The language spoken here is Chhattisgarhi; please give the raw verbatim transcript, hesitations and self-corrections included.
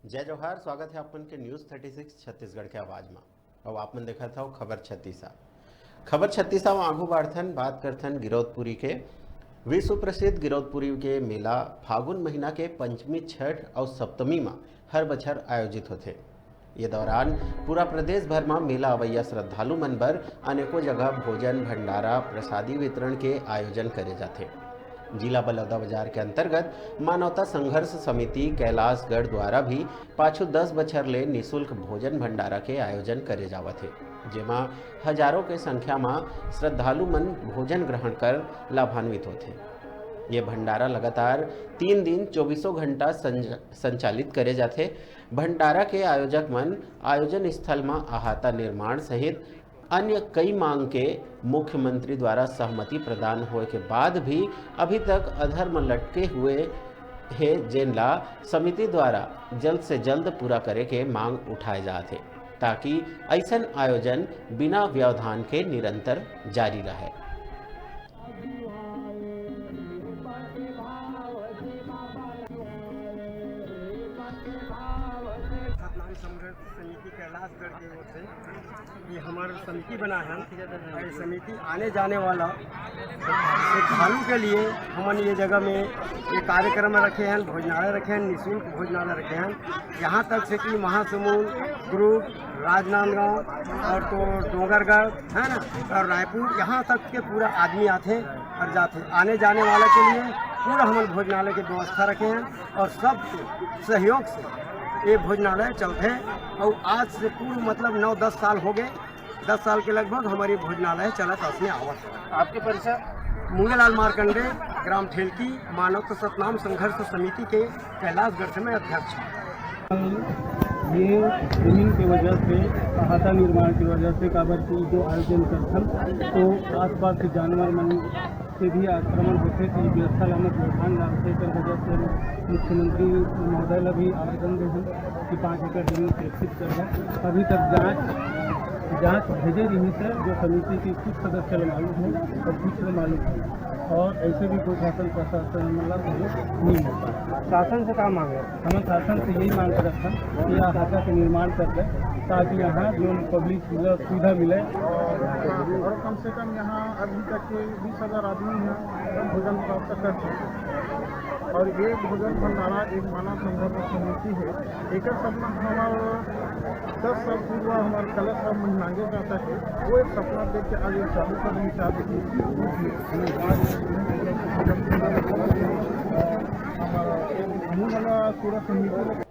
जय जोहार, स्वागत है आप मन के न्यूज़ थर्टी सिक्स छत्तीसगढ़ के आवाज में। अब आप मन देखत हव खबर छत्तीसा। खबर छत्तीसा में आगू बढ़थन, बात करथन गिरौदपुरी के। विश्व प्रसिद्ध गिरौदपुरी के मेला फागुन महीना के पंचमी, छठ और सप्तमी में हर बछर आयोजित होथे। ये दौरान पूरा प्रदेश भर में मेला अवैया श्रद्धालु मन बर अनेकों जगह भोजन, भंडारा, प्रसादी वितरण के आयोजन करे जाथे। जिला बलौदाबाजार के अंतर्गत मानवता संघर्ष समिति कैलाशगढ़ द्वारा भी पाछू दस बछर ले निशुल्क भोजन भंडारा के आयोजन करे जावत हे, जेमा हजारों के संख्या म श्रद्धालु मन भोजन ग्रहण कर लाभान्वित होथे। ये भंडारा लगातार तीन दिन चौबीसों घंटा संज-, संचालित करे जाथे। भंडारा के आयोजक मन आयोजन स्थल म अहाता निर्माण सहित अन्य कई मांग के मुख्यमंत्री द्वारा सहमति प्रदान होए के बाद भी अभी तक अधर म लटके हुए हे, जेन ला समिति द्वारा जल्द से जल्द पूरा करे के मांग उठाए जात हे, ताकि ऐसन आयोजन बिना व्यवधान के निरंतर जारी रहे। सतनाम संघर्ष समिति कैलाशगढ़ के ओर से ये हमर समिति बना है। ये समिति आने जाने वाला श्रद्धालु के लिए हमन ये जगह में ये कार्यक्रम रखे हैं, भोजनालय रखे हैं, निःशुल्क भोजनालय रखे हैं। यहाँ तक से कि महासमुंद, दुर्ग, राजनांदगांव और तो डोंगरगढ़, है ना, और रायपुर, यहाँ तक के पूरा आदमी आथे और जाथे। आने जाने वाला के लिए पूरा हमन भोजनालय के व्यवस्था रखे हैं और सब सहयोग से ये भोजनालय चलथे। और आज से पूर्व मतलब नौ दस साल हो गए, दस साल के लगभग हमर ये भोजनालय चलत असने आवत हे। आपके परिचय? मुंगेलाल मार्कंडे, ग्राम ठेलकी, मानव तो सतनाम संघर्ष समिति के कैलाशगढ़ से मैं अध्यक्ष हूँ। ये जमीन के वजह से, अहाता निर्माण की वजह से, काबर की जो आयोजन करथन तो आसपास के जानवर मन से भी आक्रमण होथे, तो व्यवस्था ला हमन ध्यान डालथे, एकर वजह से हम मुख्यमंत्री महोदय ला भी आवेदन दे हन कि पाँच एकड़ जमीन सुरक्षित कर लें। अभी तक जांच, जांच भेजे रही से जो समिति के कुछ सदस्य ला मालूम है और कुछ ला मालूम है, और ऐसे भी कोई शासन प्रशासन मतलब सहयोग नहीं मिल पा। शासन से का मांगे? हम शासन से यही मांग करत हन कि यहाँ हाता के निर्माण कर दे, ताकि यहाँ जो पब्लिक सुविधा, सुविधा मिले। और, और कम से कम यहाँ अभी तक के बीस हजार आदमी हैं भोजन प्राप्त कर चुके हैं। और ये भोजन भंडारा एक मानव संघर्ष समिति है। एकर सपना हमार दस साल पूर्व हमार कलश सब महिलांगे जाता है, वो एक सपना देख के आज एक चालू कर विचार देखिए। हमारा मूल वाला पूरा समिति